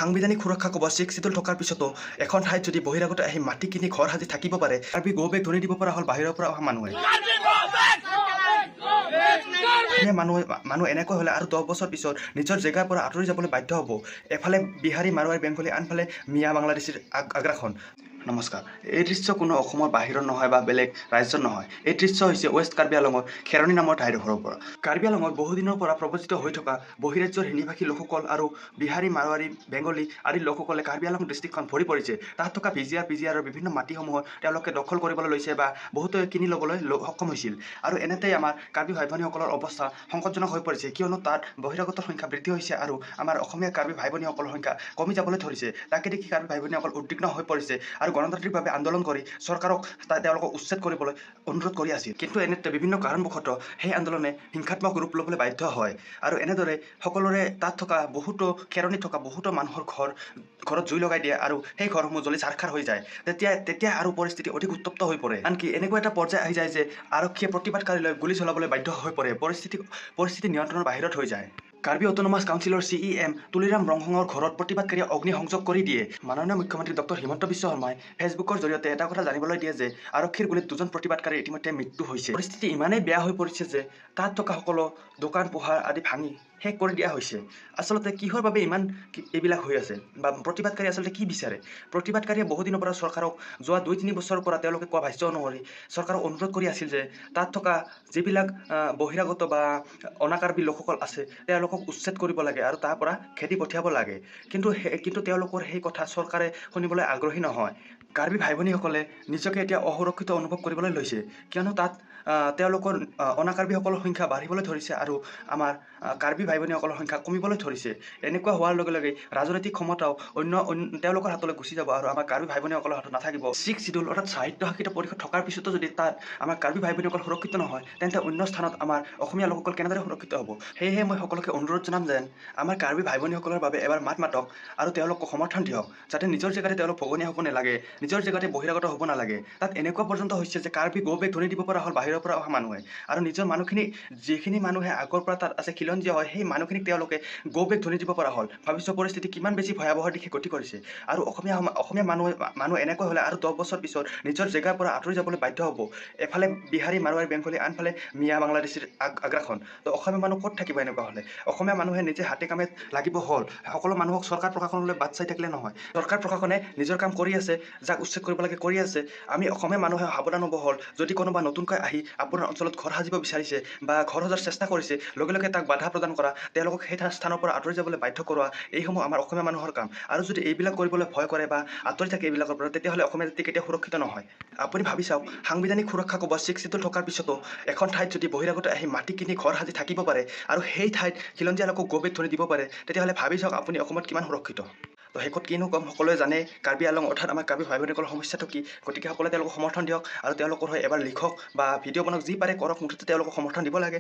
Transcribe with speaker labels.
Speaker 1: সাংবিধানিক সুৰক্ষা কৱচ ছিক্স চিডুল থকাৰ পিছতো এখন ঠাইত যদি বহিৰাগত আহি মাটি কিনি ঘৰ সাজি থাকিব পাৰে, কাৰ্বি গো বেক ধৰি দিব পৰা হ'ল বাহিৰৰ পৰা অহা মানুহে। অসমীয়া মানুহ এনেকৈ হ'লে আৰু 10 বছৰ পিছত নিজৰ জেগাৰ পৰা আঁতৰি যাবলৈ বাধ্য হ'ব। এফালে বিহাৰী, মাৰোৱাৰী, বেংগলী, আনফালে মিয়া বাংলাদেশীৰ আগ্ৰাসন। নমস্কাৰ, এই দৃশ্য কোনো অসমৰ বাহিৰৰ নহয় বা বেলেগ ৰাজ্যৰ নহয়। এই দৃশ্য হৈছে ৱেষ্ট কাৰ্বি আলঙৰ খেৰণি নামৰ ঠাইডোখৰৰ পৰা। কাৰ্বি আলঙত বহুদিনৰ পৰা প্ৰব্ৰজিত হৈ থকা বহিৰাজ্যৰ হিন্দীভাষী লোকসকল আৰু বিহাৰী, মাৰোৱাৰী, বেংগলী আদি লোকসকলে কাৰ্বি আলং ডিষ্ট্ৰিক্টখন ভৰি পৰিছে। তাত থকা V G R, P G আৰৰ বিভিন্ন মাটিসমূহত তেওঁলোকে দখল কৰিবলৈ লৈছে বা বহুতে কিনি ল'বলৈ সক্ষম হৈছিল। আৰু এনেতেই আমাৰ কাৰ্বি ভাই ভনীসকলৰ অৱস্থা সংকটজনক হৈ পৰিছে, কিয়নো তাত বহিৰাগতৰ সংখ্যা বৃদ্ধি হৈছে আৰু আমাৰ অসমীয়া কাৰ্বি ভাই ভনীসকলৰ সংখ্যা কমি যাবলৈ ধৰিছে। তাকে দেখি কাৰ্বি ভাই ভনীসকল উদ্বিগ্ন হৈ পৰিছে আৰু গণতান্ত্ৰিকভাৱে আন্দোলন কৰি চৰকাৰক তেওঁলোকক উচ্ছেদ কৰিবলৈ অনুৰোধ কৰি আছিল। কিন্তু এনেতে বিভিন্ন কাৰণবশতঃ সেই আন্দোলনে হিংসাত্মক ৰূপ ল'বলৈ বাধ্য হয় আৰু এনেদৰে সকলোৰে তাত থকা বহুতো খেৰণিত থকা বহুতো মানুহৰ ঘৰত জুই লগাই দিয়ে আৰু সেই ঘৰসমূহ জ্বলি ছাৰখাৰ হৈ যায়। তেতিয়া আৰু পৰিস্থিতি অধিক উত্তপ্ত হৈ পৰে। আনকি এনেকুৱা এটা পৰ্যায় আহি যায় যে আৰক্ষীয়ে প্ৰতিবাদকাৰীলৈ গুলী চলাবলৈ বাধ্য হৈ পৰে। পৰিস্থিতি নিয়ন্ত্ৰণৰ বাহিৰত হৈ যায়। কাৰ্বি অট'নমাছ কাউন্সিলৰ চি ই এম তুলিৰাম ৰংহাঙৰ ঘৰত প্ৰতিবাদকাৰীয়ে অগ্নিসংযোগ কৰি দিয়ে। মাননীয় মুখ্যমন্ত্ৰী ডক্টৰ হিমন্ত বিশ্ব শৰ্মাই ফেচবুকৰ জৰিয়তে এটা কথা জানিবলৈ দিয়ে যে আৰক্ষীৰ গুলীত 2জন প্ৰতিবাদকাৰীৰ ইতিমধ্যে মৃত্যু হৈছে। পৰিস্থিতি ইমানেই বেয়া হৈ পৰিছে যে তাত থকা সকলো দোকান পোহাৰ আদি ভাঙি শেষ কৰি দিয়া হৈছে। আচলতে কিহৰ বাবে ইমান এইবিলাক হৈ আছে বা প্ৰতিবাদকাৰী আচলতে কি বিচাৰে? প্ৰতিবাদকাৰীয়ে বহুদিনৰ পৰা চৰকাৰক যোৱা 2-3 বছৰৰ পৰা তেওঁলোকে কোৱা ভাষ্য অনুসৰি চৰকাৰক অনুৰোধ কৰি আছিল যে তাত থকা যিবিলাক বহিৰাগত বা অনাকাৰ্বি লোকসকল আছে তেওঁলোকক উচ্ছেদ কৰিব লাগে আৰু তাৰ পৰা খেদি পঠিয়াব লাগে। কিন্তু তেওঁলোকৰ সেই কথা চৰকাৰে শুনিবলৈ আগ্ৰহী নহয়। কাৰ্বি ভাই ভনীসকলে নিজকে এতিয়া অসুৰক্ষিত অনুভৱ কৰিবলৈ লৈছে, কিয়নো তাত তেওঁলোকৰ অনাকাৰ্বিসকলৰ সংখ্যা বাঢ়িবলৈ ধৰিছে আৰু আমাৰ কাৰ্বি ভাই ভনীসকলৰ সংখ্যা কমিবলৈ ধৰিছে। এনেকুৱা হোৱাৰ লগে লগে ৰাজনৈতিক ক্ষমতাও অন্য তেওঁলোকৰ হাতলৈ গুচি যাব আৰু আমাৰ কাৰ্বি ভাই ভনীসকলৰ হাতত নাথাকিব। ছিক্স চিডুল অৰ্থাৎ স্বায়ত্তশাসিত পৰিষদ থকাৰ পিছতো যদি তাত আমাৰ কাৰ্বি ভাই ভনীসকল সুৰক্ষিত নহয়, তেন্তে অন্য স্থানত আমাৰ অসমীয়া লোকসকল কেনেদৰে সুৰক্ষিত হ'ব? সেয়েহে মই সকলোকে অনুৰোধ জনাম যেন আমাৰ কাৰ্বি ভাই ভনীসকলৰ বাবে এবাৰ মাত মাতক আৰু তেওঁলোকক সমৰ্থন দিয়ক, যাতে নিজৰ জেগাতে তেওঁলোক ভগনীয়া হ'ব নালাগে, নিজৰ জেগাতে বহিৰাগত হ'ব নালাগে। তাত এনেকুৱা পৰ্যন্ত হৈছে যে কাৰ্বি গো বেক ধৰি দিব পৰা হ'ল বাহিৰৰ পৰা অহা মানুহে আৰু নিজৰ মানুহখিনি, যিখিনি মানুহে আগৰ পৰা তাত আছে খিলঞ্জীয়া হয়, সেই মানুহখিনিক তেওঁলোকে গো বেক ধৰি দিব পৰা হ'ল। ভাবিছোঁ পৰিস্থিতি কিমান বেছি ভয়াৱহ দিশে গতি কৰিছে। আৰু অসমীয়া মানুহ এনেকৈ হ'লে আৰু 10 বছৰ পিছত নিজৰ জেগাৰ পৰা আঁতৰি যাবলৈ বাধ্য হ'ব। এফালে বিহাৰী, মাৰোৱাৰী, বেংগলী, আনফালে মিয়া বাংলাদেশীৰ আগ্ৰাসন। তো অসমীয়া মানুহ ক'ত থাকিব এনেকুৱা হ'লে? অসমীয়া মানুহে নিজে হাতে কামে লাগিব হ'ল। সকলো মানুহক চৰকাৰ প্ৰশাসনলৈ বাট চাই থাকিলে নহয়। চৰকাৰ প্ৰশাসনে নিজৰ কাম কৰি আছে, যাক উচ্ছেদ কৰিব লাগে কৰি আছে। আমি অসমীয়া মানুহে সাৱধান হ'ব হ'ল। যদি কোনোবা নতুনকৈ আহি আপোনাৰ অঞ্চলত ঘৰ সাজিব বিচাৰিছে বা ঘৰ সজাৰ চেষ্টা কৰিছে, লগে লগে তাক বাধা প্ৰদান কৰা, তেওঁলোকক সেই স্থানৰ পৰা আঁতৰি যাবলৈ বাধ্য কৰোৱা, এইসমূহ আমাৰ অসমীয়া মানুহৰ কাম। আৰু যদি এইবিলাক কৰিবলৈ ভয় কৰে বা আঁতৰি থাকে এইবিলাকৰ পৰা, তেতিয়াহ'লে অসমীয়া জাতি কেতিয়াও সুৰক্ষিত নহয়। আপুনি ভাবি চাওক, সাংবিধানিক সুৰক্ষা কৱচ ছিক্স চিডুল থকাৰ পিছতো এখন ঠাইত যদি বহিৰাগত আহি মাটি কিনি ঘৰ সাজি থাকিব পাৰে আৰু সেই ঠাইত খিলঞ্জীয়া লোকক গো বেক ধৰি দিব পাৰে, তেতিয়াহ'লে ভাবি চাওক আপুনি অসমত কিমান সুৰক্ষিত। তো শেষত কিনো ক'ম, সকলোৱে জানে কাৰ্বি আলং অৰ্থাৎ আমাৰ কাৰ্বি ভাই ভনীসকলৰ সমস্যাটো কি। গতিকে সকলোৱে তেওঁলোকক সমৰ্থন দিয়ক আৰু তেওঁলোকৰ হৈ এবাৰ লিখক বা ভিডিঅ' বনাওক, যি পাৰে কৰক, মুঠতে তেওঁলোকক সমৰ্থন দিব লাগে।